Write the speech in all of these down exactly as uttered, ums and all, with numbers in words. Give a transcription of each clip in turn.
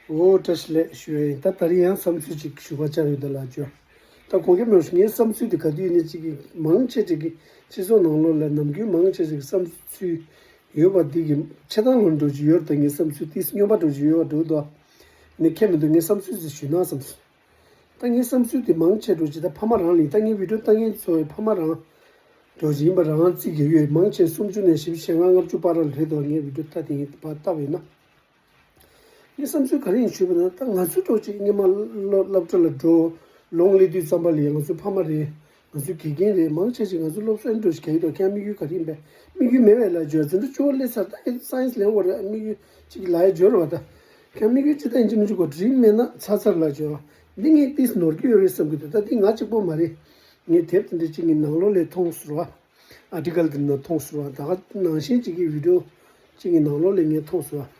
འོ་བཀྲ་ཤིས་བདེ་ལེགས་ཞུ་ཡ་ཡིན། ད་ད་རིང་ཡང་བསམ་ཚུལ་ཅིག་ཞུ་བ་བཅར་ཡོད་ད་ལགས་ཇོ། ད་གོ་སྐབས་མེད་ངའི་བསམ་ཚུལ་དེ་ག་དུས་ཡིན་ནའི་ཅིག་གིས་མང་ཆེ་ཅིག་གིས་སྤྱི་ཚོགས་ནང་ལོགས་ལ་ནམ་རྒྱུན་མང་ཆེ་ཅིག་གིས་བསམ་ཚུལ་ཡོད་པ་འདི་གི་ཆེ་ཐང་ལོན་འགྲོ་གི་ཡོད། ད་ངའི་བསམ་ཚུལ་ཏིས་སྨྱོན་པ་འགྲོ་གི་ཡོད་པ་འགྲོ་འདུག་ནི་ཁྱད་མི་འདུག་ངའི་བསམ་ཚུལ་ཅིག་ཞུས་ན་བསམ་སོང་། ད་ངའི་བསམ་ཚུལ་དེ་མང་ཆེ་འགྲོ་གི་ད་ཕ་མ་རང་ལ་ཡིན། ད་ངའི་བི་ཌིའོ་ལྟ་མཁན་ཚོ་ཕ་མ་རང་འགྲོ་གི་ཡིན་པ་རང་རྩིས་རྒྱག་ཡོད། མང་ཆེ་སུམ་ཅུ་ནས་བཞི་བཅུ་ཞེ་ལྔ་ལྔ་བཅུ་བར་ལ་རེད་འདུག་ངའི་བི་ཌིའོ་ལྟ་དེ་ཡིན་པ་ལྟ་བས་ན། ངའི་བསམ་ཚུལ་ག་རེ་ཡིན་ཞུས་པ་ན། ད་ང་ཚོ་འགྲོ་ཅིག་སྔོན་མ་སློབ་སློབ་གྲྭ་ལ་འགྲོ་ལོང་སླེབས་དུས་ཙམ་པ་ལ་ཡང་ང་ཚོ་ཕ་མ་རེད། ང་ཚོ་དགེ་རྒན་རེད། མང་ཆེ་ཅིག་ང་ཚོ་སློབ་གསོ་ཨེ་འགྲོ་ཞིག་ག་ཡིན་འགྲོ་ཁྱེད་དམིགས་ཡུལ་ག་རེ་ཡིན་པས། དམིགས་ཡུལ་མེད་པས་ལ་ཇོ་འཛིན་གྲྭ་བཅུ་པ་སླེབས་ཚར་ད་ངས་སའེན་སི་ལེན་དགོས་རེད་དམིགས་ཡུལ་ཅིག་ལ་ཡ་ཇོ་རེད་བ། ད་ཁྱེད་དམིགས་ཡུལ་ཅི་ལྟ་ཡིན་གཅིག་མིན་གཅིག་གོ་དྲིན་མེད་ན་ཚར་ཚར་ལ་ཇོ། འདི་ངས་ཏིས་ནོར་གྱི་ཡོད་རེད་བསམ་གྱི་འདུག་ད་འདི་ང་གཅིག་པོ་མ་རེད། ངས་དེབ་དེ་འདྲ་གཅིག་གི་ནང་ལོགས་ལས་མཐོང་སོང་བ། ཨ་ཊི་ཀལ་དེ་ནང་མཐོང་སོང་བ། ད་ག་ནང་བཞིན་གཅིག་གི་བི་ཌིའོ་གཅིག་གི་ནང་ལོགས་ལས་ངས་མཐོང་སོང་བ།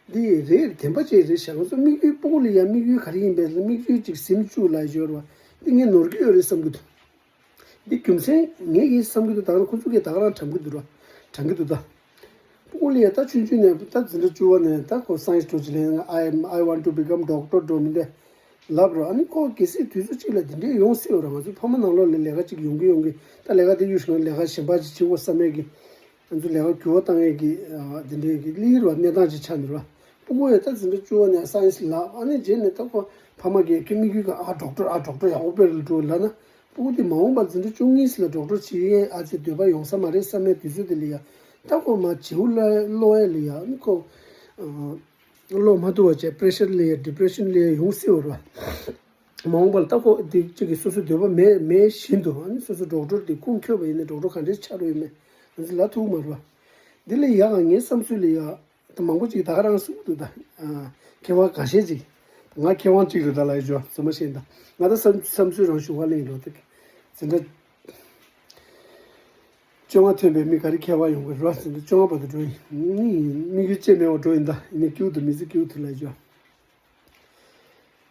འདི་རེད་བདེན་པ་ཅིག་རེད་ཤག་ང་ཚོ་དམིགས་ཡུལ་སྤུ་གུ་ལ་ཡ་དམིགས་ཡུལ་ག་རེ་ཡིན་པས་ལ་དམིགས་ཡུལ་ཅིག་ཟིན་བཅུག་ལ་ཡོད་རེད་བ། འདི་ངས་ནོར་གྱི་ཡོད་རེད་བསམ་གྱི་འདུག་འདི་རྒྱུ་མཚན་ངས་ཡིན་བསམ་གྱི་འདུག་ད་ག་རང་ཁོ་ཚོ་གིས་ད་ག་རང་དྲན་གྱི་འདུག་ར། དྲན་གྱི་འདུག་ད། སྤུ་གུ་ལ་ཡ་ད་ཆུང་ཆུང་ནས་ད་འཛིན་གྲྭ་བཅུ་པ་ནས་ད་ཁོ་སའེན་སི་འགྲོ་ཅི་ལེན། I am- I want to become doctor འགྲོ་མི་འདྲ་ལབ་རོ། ཨ་ནི་ཁོ་གལ་སྲིད་དུས་ཚོད་གཅིག་ལ་འདི་འདྲའི་ཡོང་སྲིད་རོ། ང་ཚོའི་ཕ་མ་ནང་ལོགས་ལ་ལས་ཀ་གཅིག་ཡོང་གི་ཡོང་གི་ད་ལས་ཀ་དེ་གཡུག་ཞིག་ན་ལས་ཀ་གཞན་པ་ཅིག་བྱེད་དགོས་བསམ་ཡས་ཀྱི་ང་ཚོ་ལས་ཀ་འགྱུར་བ་བཏང་ཡས་ཀྱི་འདི་འདྲའི་གི་གླེང་རོ་གནས་སྟངས་ཅིག་ཆགས་འདུག་རོ། སྤུ་གུ་ཡ་ད་འཛིན་གྲྭ་བཅུ་པ་ནས་སའེན་སི་ལབ། ཨ་ནི་རྗེས་ནས་ད་ཁོ་ཕ་མ་གིས་ཁྱོད་དམིགས་ཡུལ་ག་ཨ་ཌོག་ཊར་ཨ་ཌོག་ཊར་ཡག་པོ་དཔེ་རེད་འགྲོ་ལབ་ན། སྤུ་གུ་དེ་མ་འོངས་པར་འཛིན་གྲྭ་བཅུ་གཉིས་ལ་ཌོག་ཊར་བྱེད་ཡས་ཨ་ཙི་འདོད་པ་ཡོང་ས་མ་རེད་བསམ་ཡས་དུས་ཚོད་དེ་ལ་ཡ་ད་ཁོ་མ་བྱེའུ་ལ་ཀློག་ཡས་ལ་ཡ་ཨ་ནི་ཁོ་ཀློག་མ་ཐུབ་པ་བྱས་པེ་རེ་ཤར་ལ་ཡ་ཌི་པེ་རེ་ཤན་ལ་ཡ་ཡོང་སྲིད་པ་རེད་བ། མ་འོངས་པར་ད་ཁོ་དེ་གཅིག་གིས་སོ་སོའི་འདོད་པ་མེད་མེད་བཞིན་དུ་ཨ་ནི་སོ་སོ་ཌོག་ཊར་དེ་ཁུངས་འཁྱོལ་བ་ཡིན་ན་ཌོག་ཊར་ག་འདྲའི་ཆགས་རོགས་ཡོད་མེད་ང་ཚོ་ལབ་ཐུབ་མ་རེད་བ། འདི་ལ་ཡ་ང་ངའི་བསམ་ཚུལ་ལ་ཡ། ད་མང་པོ་ཅིག་ད་ག་རང་གསུང་གི་འདུག་ད། ཨ། མཁས་དབང་འགའ་ཤས་ཅིག་ང་མཁས་དབང་གཅིག་རེད་ད་ལབ་ཡོད་ཅོ་ཚོད་མ་ཤེས་ད། ང་ད་བསམ་བསམ་ཚུལ་རང་ཞུ་བ་གླེང་འགྲོ་ད། འཛིན་གྲྭ་བཅོ་ལྔ་ཐོན་པའི་མི་ག་རེ་མཁས་དབང་ཡོང་གི་རེད། འཛིན་གྲྭ་བཅོ་ལྔ་བར་དུ་འགྲོ་ཡིན། དམིགས་ཡུལ་ཅེས་མེད་པ་འགྲོ་ཡིན་ད། ཡིན་ནའི་སྐྱིད་པོ་འདུག་མི་ཚེ་སྐྱིད་པོ་འདུག་ལབ་ཡོད་ཅོ།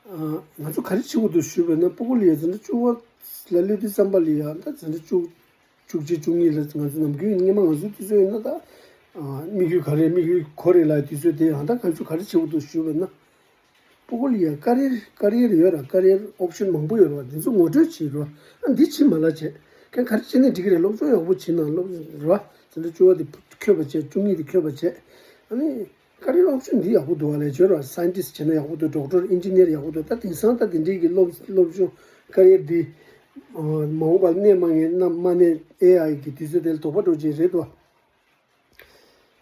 ཨ། ང་ཚོ་ག་རེ་བྱེད་དགོས་འདུག་ཞུས་པ་ན་སྤུ་གུ་ལ་ཡ་འཛིན་གྲྭ་བཅུ་པ་ལ་སླེབས་དུས་ཙམ་པ་ལ་ཡ་ད་འཛིན་གྲྭ་བཅུ། བཅུ་གཅིག་བཅུ་གཉིས་ལ་ང་ཚོ་ནམ་རྒྱུན་སྔོན་མ་ང་ཚོའི་དུས་ཚོད་ཡིན་ན་ད། ཨ། དམིགས་ཡུལ་ག་རེ་དམིགས་ཡུལ་གོ་རེ་ལ་དུས་ཚོད་དེ་ཡང་ད་ང་ཚོ་ག་རེ་བྱེད་དགོས་འདུག་ཞུས་པ་ན། སྤུ་གུ་ལ་ཡ་ཀ་རི་ཡར་ཀ་རི་ཡར་ཡོད་ར། ཀ་རི་ཡར་ཨོབ་ཤན་མང་པོ་ཡོད་ར། དེ་ཚོ་ངོ་སྤྲོད་བྱེད་ར། ཨ་འདི་བྱེད་མ་ལ་བྱེད་ཁྱེད་ག་རེ་བྱེད་ནས་འགྲིག་གི་རེད། སློབ་སྦྱོང་ཡག་པོ་བྱེད་ན་སློབ་ར། འཛིན་གྲྭ་བཅུ་པ་དེ་འཁྱོལ་བ་བྱེད། བཅུ་གཉིས་དེ་འཁྱོལ་བ་བྱེད། ཨ་ནི། ཀ་རི་ཡར་ཨོབ་ཤན་འདི་ཡག་པོ་འདུག་བ་ལས་བྱོས་ར། སའེན་ཊིསི་བྱས་ན་ཡག་པོ་འདུག་ཌོག་ཊར་ཨིན་ཇི་ནི་ཡར་ཡག་པོ་འདུག་ད་དེང་སང་ད་དེ་འདྲའི་གི་སློབ་སློབ་སྦྱོང་ཀ་རི་ཡར་འདི་མ་འོངས་པར་གནས་མ་ངེས་ན་མ་གནས་ཨེ་ཨའི་གི་དུས་ཚོད་དེ་ལ་དོགས་པ་འགྲོ་ཅིག་རེད་དོ།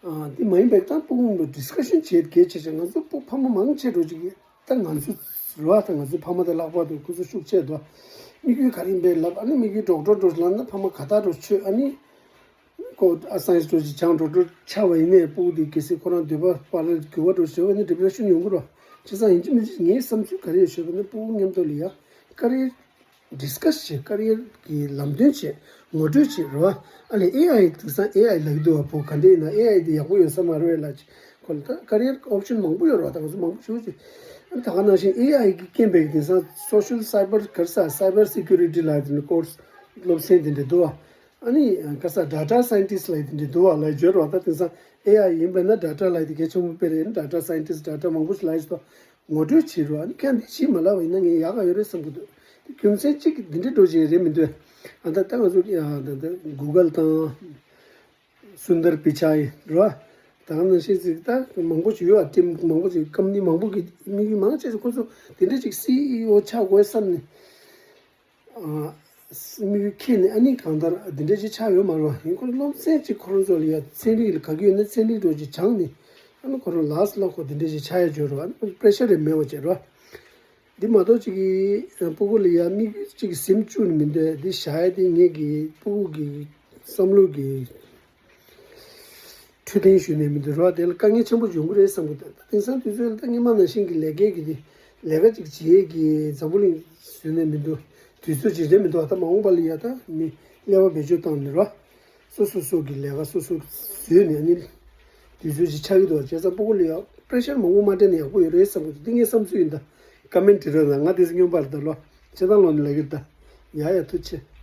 འདི་མ་ཡིན་པའི་ད་སྤུ་གུ་ཌི་སི་ཀ་ཤན་བྱེད་གལ་ཆེ་ཆེ། ང་ཚོ་སྤུ་ཕ་མ་མང་ཆེ་འགྲོ་ཅིག་ད་ང་ཚོ་ར་ད་ང་ཚོ་ཕ་མ་དེ་ལྷག་པར་དུ་ཁོ་ཚོ་ཤུགས་ཆེ་དོ། དམིགས་ཡུལ་ག་རེ་ཡིན་པས་ལབ། ཨ་ནི་དམིགས་ཡུལ་ཌོག་ཊར་འགྲོ་ལབ་ན་ཕ་མ་ག་ད་འགྲོ་ཆོས་ཨ་ནི། ཁོ་ཨ་སའེན་སི་འགྲོ་ཅིག་སྦྱང་ཌོག་ཊར་ཆགས་པ་ཡིན་ནའི་སྤུ་གུ་དེ་གལ་སྲིད་ཁོ་རང་འདོད་པ་པར་འགྱུར་བ་འགྲོ་ཞེས་པ་ནི་ཌི་པི་རེ་ཤན་ཡོང་གི་རེད། བྱས་ཙང་ཡིན་གཅིག་མིན་གཅིག་ངའི་བསམ་ཚུལ་ག་རེ་ཡོད་ཞུས་པ་ནི་སྤུ་གུ་མཉམ་དུ་ལ་ཡ་ཀ་རི་ཡར་ཌི་སི་ཀ་སི་བྱེད། ཀ་རི་ཡར་གྱི་ལམ་སྟོན་བྱེད། ངོ་སྤྲོད་བྱེད་རེད་བ། ཨ་ལས་ཨེ་ཨའི་དེང་སང་ཨེ་ཨའི་ལབ་ཀྱི་འདུག་བ། བོད་ག་འདྲ་ཡིན་ན་ཨེ་ཨའི་དེ་ཡག་པོ་ཡོད་ས་མ་རེད་ལབ་ཅིག་ཁོ་ལ་ད་ཀ་རི་ཡར་ཨོབ་ཤན་མང་པོ་ཡོད་རེད་བ། ད་ང་ཚོ་མང་པོ་ཞུ་ཅིག་ད་ག་ནང་བཞིན་ཨེ་ཨའི་གི་རྐྱེན་པས་དེང་སང་སོ་ཤལ་སའི་བར་ག་རེ་ཟ་སའི་བར་སེ་ཀུ་རི་ཊི་ལབ་དེ་འདྲ་ཀོར་སི་སློབ་ཚན་དེ་འདྲ་འདུག་བ། ཨ་ནི་ག་ས་ཌ་ཊ་སའེན་ཊིསི་ལབ་དེ་འདྲ་འདུག་བ་ལབ་བརྗོད་རོགས། ད་དེང་སང་ཨེ་ཨའི་ཡིན་པས་ན་ཌ་ཊ་ལབ་དེ་གལ་ཆེན་པོ་དཔེ་རེད། ཌ་ཊ་སའེན་ཊིསི་ཌ་ཊ་མང་པོ་ཞིག་ལབ་ཡོད་ས། ངོ་སྤྲོད་བྱེད་རོགས། ཨ་ནི་ཁྱེད་འདི་བྱེད་མ་ལབ་པ་ཡིན་ན་ངས་ཡག་ག་ཡོད་རེད་བསམ་གི་འདུག་དེ་རྒྱུ་མཚན་གཅིག་གིས་འདི་འདྲ་འགྲོ་བཞིན་རེད་མི་འདུག་ཨ་ད་ད་ང་ཚོ་ཡ་ད་ད་གུ་གལ་དང་སུན་དར་པི་ཆའི་རོ། ད་ག་ནང་བཞིན་ཅིག་ད་མང་པོ་ཞིག་ཡོད། ཨ་ཊིམ་མང་པོ་ཞིག་ཀམ་པ་ནི་མང་པོ་གི་དམིགས་ཡུལ་མང་ཆེ་ཤོས་ཁོ་ཚོ་དེ་འདྲ་ཅིག་སི་ཨི་ཨོ་ཆགས་དགོས་བསམ་ནས། ཨ། དམིགས་ཡུལ་འཁྱེར་ནས་ཨ་ནི་གང་ལྟར་འདི་འདྲ་ཅིག་ཆགས་ཡོད་མ་རེད་བ། ཡིན་ཁོ་སློབ་ཚན་གཅིག་ཁོ་རང་ཚོ་ལ་ཡ་ཚན་རིག་ལ་དགའ་གི་ཡོད་ན་ཚན་རིག་འགྲོ་ཅིག་སྦྱངས་ནས་ཨ་ནི་ཁོ་རང་ལགས་སུ་ལ་ཁོ་འདི་འདྲ་ཅིག་ཆགས་ཡ་བརྗོད་རོགས། ཨ་ནི་པེ་རེ་ཤར་རེ་མེད་པ་བྱེད་རོགས། འདི་མ་གཏོགས་ཅིག་གིས་སྤུ་གུ་ལ་ཡ་དམིགས་ཡུལ་གཅིག་གི་ཟིན་བཅུག་ནས་མི་འདུག་འདི་བཞག་ཡ་དེ་ངེད་ཀྱི་སྤུ་གུ་གི་བསམ་བློ་གི་འཕྲོད་བསྟེན་ཞུས་ནས་མི་འདུག་རོགས། དེ་ལ་དཀའ་ངལ་ཆེན་པོ་ཡོང་གི་རེད་བསམ་གི་འདུག་ད་དེང་སང་དུས་ཚོད་ལ་ད་སྔོན་མ་ནང་བཞིན་གྱི་ལས་ཀའི་གི་དེ་ལས་ཀ་ཅིག་བྱེད་ཀྱི་འཛམ་བུ་གླིང་བཟོས་ནས་མི་འདུག་དུས་ཚོད་ཅིག་རེད་མི་འདུག་ད་མ་འོངས་པ་ལ་ཡ་ད་མི་ཀླད་པ་བེད་སྤྱོད་བཏང་ནས་རོགས། སོ་སོ་སོ་གི་ལས་ཀ་སོ་སོ་བཟོས་ནས་ནི་དུས་ཚོད་ཅིག་ཆགས་ཀྱི་འདུག་བྱས་ཙང་སྤུ་གུ་ལ་ཡ་པེ་རེ་ཤར་མང་པོ་མ་སྤྲད་ན་ཡག་པོ་ཡོད་རེད་བསམ་གི་འདུག་འདི་ངའི་བསམ་ཚུལ་ཡིན། ད་ཀ་མེན་ཊི་རེད། ད་ང་དེ་ཚོ་སྨྱོན་པ་རེད། ད་ལོ་ཆེ་ཐང་ལོ་ནས་ལས་ཀ་ད་ཡ་ཡ་ཐུགས་རྗེ་ཆེ།